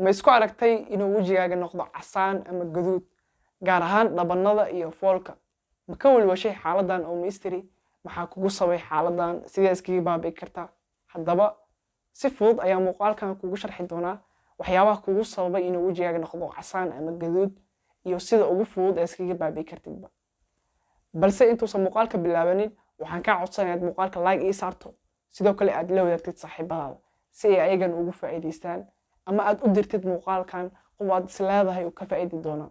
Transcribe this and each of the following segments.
Ma isku aragtay inuu wejigaaga noqdo casaan ama gaduud, gaar ahaan dhabanada iyo foolka? Ma ka walwashay xaaladan oo mystery maxaa kugu sabay xaaladan? Sidee iskaga baabi'i kartaa? Haddaba si fudud ayaa muuqaalkan kugu sharxi doonaa waxyaabaha kugu sababay inuu wejigaaga noqdo casaan ama gaduud iyo sida ugu fudud ee iskaga baabi'i kartidba. Balse intuusan muuqaalka bilaabanin, waxaan kaa codsanaya inaad muuqaalka like ii saarto, sidoo kale aad la wadaagtid saaxiibadaada si ay ayagan ugu faa'iidaystaan, ama aad u dirtid muuqaalkan qof aad is leedahay uu ka faa'iidi doonaa.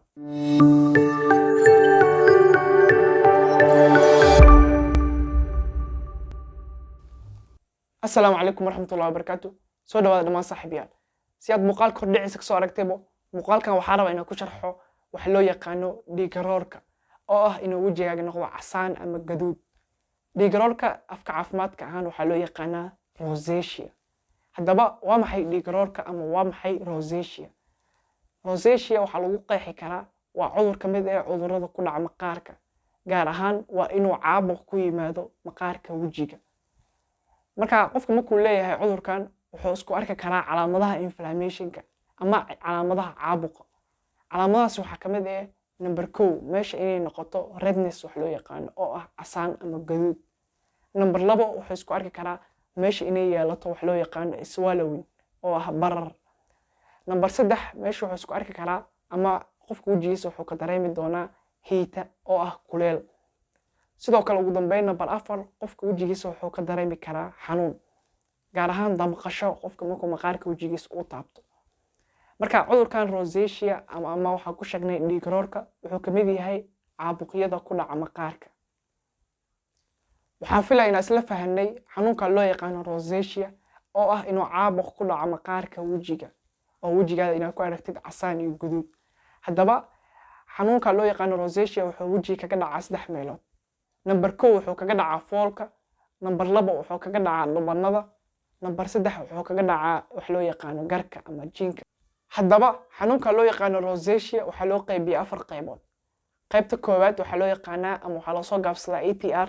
Asalaamu calaykum waraxmatullahi wabarakaatu. Soo dhawaada dhammaan saaxiibayaal. Si aad muuqaalka hordhiciisa kasoo aragtaybo, muuqaalkan waxaa rabaa inaan ku sharxo waxa loo yaqaano dhiigaroorka, oo ah inuu wejigaaga noqdo casaan ama gaduud. Dhiigaroorka afka caafimaadka ahaan waxaa loo yaqaanaa rosacea. Haddaba waa maxay dhiigaroorka ama waa maxay rosacea? Rosacea waxaa lagu qeexi karaa waa cudur ka mid ah cudurrada ku dhaca maqaarka, gaar ahaan waa inuu caabuq ku yimaado maqaarka wejiga. Marka qofka markuu leeyahay cudurkan, wuxuu isku arki karaa calaamadaha inflammationka ama calaamadaha caabuqa. Calaamadahaas waxaa ka mid ah number 1, meesha inay noqoto redness wax loo yaqaano, oo ah casaan ama gaduud. Number 2, wuxuu isku arki karaa meesha inay yeelato wax loo yaqaano swallowing, oo ah barar. Number 3, meesha wuxuu isku arki karaa ama qofka wejigiisa wuxuu ka dareemi doonaa heat oo ah kuleel. Sidoo kale ugu dambeyn number 4, qofka wejigiisa wuxuu ka dareemi karaa xanuun, gaar ahaan damqasho qofka markuu maqaarka wejigiisa uu taabto. Marka cudurkan rosacea ama waxaan ku sheegnay dhiigaroorka wuxuu ka mid yahay caabuqyada ku dhaca maqaarka. Waxaan filaya inaan isla fahanay xanuunka loo yaqaano rosacea, oo ah inuu caabuq ku dhaco maqaarka wejiga, oo wejigaada inaad ku aragtid casaan iyo guduud. Haddaba xanuunka loo yaqaano rosacea wuxuu wejiga kaga dhacaa 3 meelood. Number 1 wuxuu kaga dhacaa foolka, number 2 wuxuu kaga dhacaa dhubanada, number 3 wuxuu kaga dhacaa wax loo yaqaano garka ama jinka. Haddaba xanuunka loo yaqaano rosacea waxaa loo qaybiyaa 4 qaybood. Qaybta koowaad waxaa loo yaqaanaa ama waxaa loosoo gaabsadaa ATR.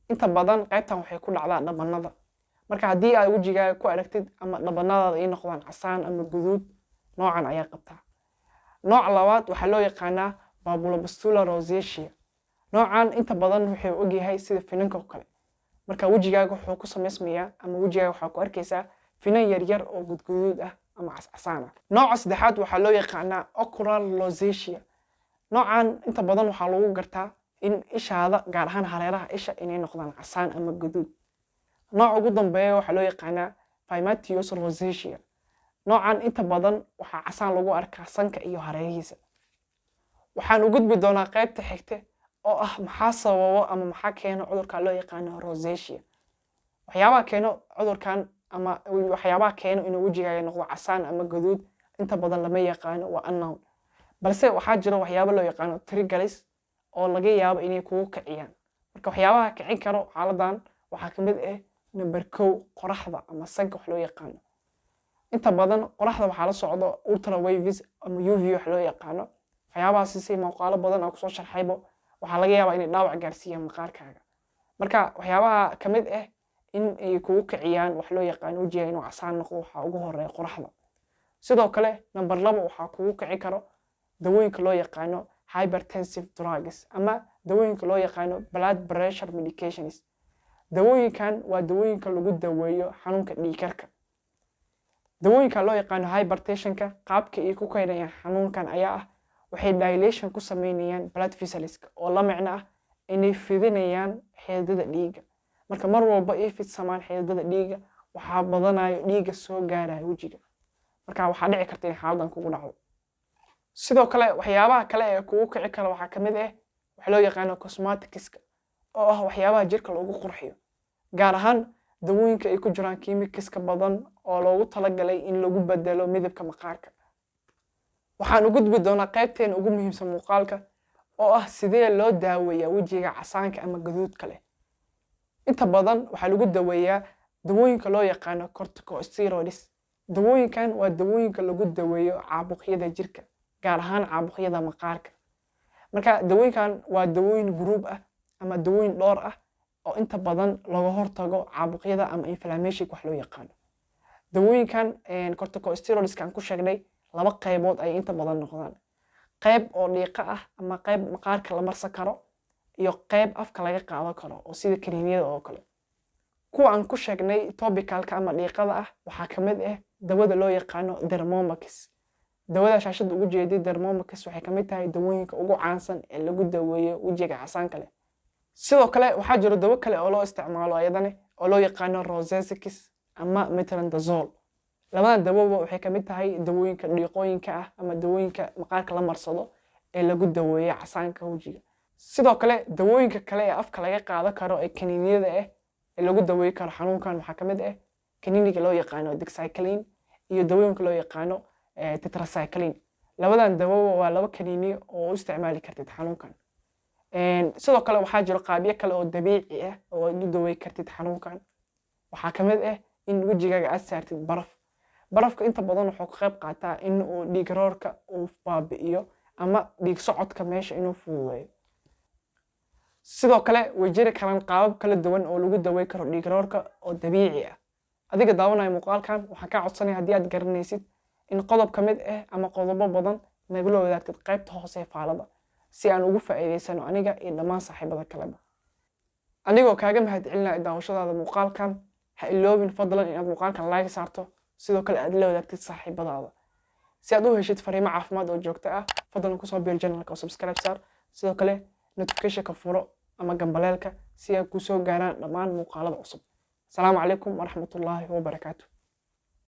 Inta badan qaybtan waxay ku dhacdaa dhabanada. Marka haddii aad wejigaaga ku aragtid ama dhabanadaada ay noqdaan casaan ama guduud, noocan ayaa qabtaa. Nooca labaad waxaa loo yaqaanaa papulopustular rosacea. Noocan inta badan wuxuu ogyahay sida finanka oo kale. Marka wejigaaga wuxuu ku samaysmayaa ama wejigaaga waxaa ku arkaysaa finan yaryar oo gudguduud ah ama cascasaan ah. Nooca saddexaad waxaa loo yaqaanaa ocular rosacea. Noocan inta badan waxaa lagu gartaa in ishaada, gaar ahaan hareeraha isha, inay noqdaan casaan ama guduud. Nooca ugu dambeeya waxaa loo yaqaanaa phymatous rosacea. Noocan inta badan waxaa casaan lagu arkaa sanka iyo hareerihiisa. Waxaan u gudbi doonaa qaybta xigta oo ah maxaa sababo ama maxaa keeno cudurka loo yaqaano rosacea. Waxyaabaha keeno cudurkan ama waxyaabaha keeno inuu wejigaaga noqdo casaan ama gaduud inta badan lama yaqaano, waa unknown. Balse waxaa jira waxyaabo loo yaqaano triggers oo laga yaabo inay kugu kiciyaan. Marka waxyaabaha kicin karo xaaladan waxaa ka mid ah number 1, qoraxda ama sanka wax loo yaqaano. Inta badan qoraxda waxaa la socdo ultra waves ama UV wax loo yaqaano. Waxyaabahaasi si muuqaalo badan oo kusoo sharxaybo waxaa laga yaabaa inay dhaawac gaarsiiyaan maqaarkaaga. Marka waxyaabaha ka mid ah in ay kugu kiciyaan wax loo yaqaano wejiga inuu casaan noqdo waxaa ugu horeeya qoraxda. Sidoo kale number 2 waxaa kugu kici karo dawooyinka loo yaqaano hypertensive drugs ama dawooyinka loo yaqaano blood pressure medications. Dawooyinkan waa dawooyinka lagu daweeyo xanuunka dhiigkarka. Dawooyinka loo yaqaano hypertensionka qaabka ay ku keenayaan xanuunkan ayaa ah waxay dilation ku sameynayaan blood vessels, oo la micno ah inay fidinayaan xididdada dhiigga. Marka mar walba ay fidsamaan xididdada dhiigga, waxaa badanayo dhiigga soo gaaraya wejiga. Marka waxaa dhici karta in xaaladdan kugu dhacdo. Sidoo kale waxyaabaha kale ee kugu kici kara waxaa ka mid ah waxa loo yaqaano cosmeticska, oo ah waxyaabaha jirka lagu qurxiyo, gaar ahaan dawooyinka ay ku jiraan kiimikaska badan oo loogu talagalay in lagu bedelo midabka maqaarka. Waxaan u gudbi doonaa qaybteena ugu muhiimsan muuqaalka, oo ah sidee loo daaweeyaa wejiga casaanka ama gaduudka leh. Inta badan waxaa lagu daweeyaa dawooyinka loo yaqaano corticosteroids. Dawooyinkan waa dawooyinka lagu daweeyo caabuqyada jirka, gaar ahaan caabuqyada maqaarka. Marka dawooyinkan waa dawooyin group ah ama dawooyin dhowr ah oo inta badan looga hortago caabuqyada ama inflammation wax loo yaqaano. Dawooyinkan corticosteroids aan ku sheegnay Laba qaybood ayay inta badan noqdaan: qayb oo dhiiqa ah ama qayb maqaarka la marsan karo, iyo qayb afka laga qaadan karo oo sida kaniiniyada oo kale. Kuwa aan ku sheegnay topicalka ama dhiiqada ah waxaa ka mid ah dawada loo yaqaano Dermomax. Dawada shaashadda ugu jeeday, Dermomax, waxay ka mid tahay dawooyinka ugu caansan ee lagu daweeyo wejiga casaanka leh. Sidoo kale waxaa jiro dawo kale oo loo isticmaalo ayadane oo loo yaqaano Rosacix ama metronidazole. Labadan dawoba waxay ka mid tahay dawooyinka dhiiqooyinka ah ama dawooyinka maqaarka la marsado ee lagu daweeyo casaanka wejiga. Sidoo kale dawooyinka kale ee afka laga qaadan karo ee kaniiniyada ah ee lagu daweey karo xanuunkan waxaa ka mid ah kaniiniga loo yaqaano doxycycline iyo dawooyinka loo yaqaano tetracycline. Labadan dawoba waa laba kaniini oo u isticmaali kartid xanuunkan. Sidoo kale waxaa jiro qaabyo kale oo dabiici ah oo aad u daweey kartid xanuunkan. Waxaa ka mid ah in wejigaaga aad saartid baraf. Barafka inta badan wuxuu ka qayb qaataa in uu dhiig roorka uu baabi'iyo ama dhiig socodka meesha inuu fududeeyo. Sidoo kale way jiri karaan qaabab kala duwan oo lagu daweey karo dhiig roorka oo dabiici ah. Adiga daawanaya muuqaalkan, waxaan kaa codsanaya haddii aad garanaysid in qodob ka mid ah ama qodobo badan nagula wadaagtid qaybta hoose ee faalada, si aan ugu faa'iidaysano aniga iyo dhammaan saaxiibada kaleba. Anigoo kaaga mahadcelinaya daawashadaada muuqaalkan, ha iloobin fadlan inaad muuqaalkan like saarto, sidoo kale aad la wadaagtid saaxiibadaada. Si aad u heshid fariimo caafimaad oo joogto ah, fadlan kusoo biir channelka oo subscribe saar. Sidoo kale notificationka furo ama gambaleelka si ay kusoo gaaraan dhammaan muuqaalada cusub. Asalaamu calaykum waraxmatullaahi wabarakaatu.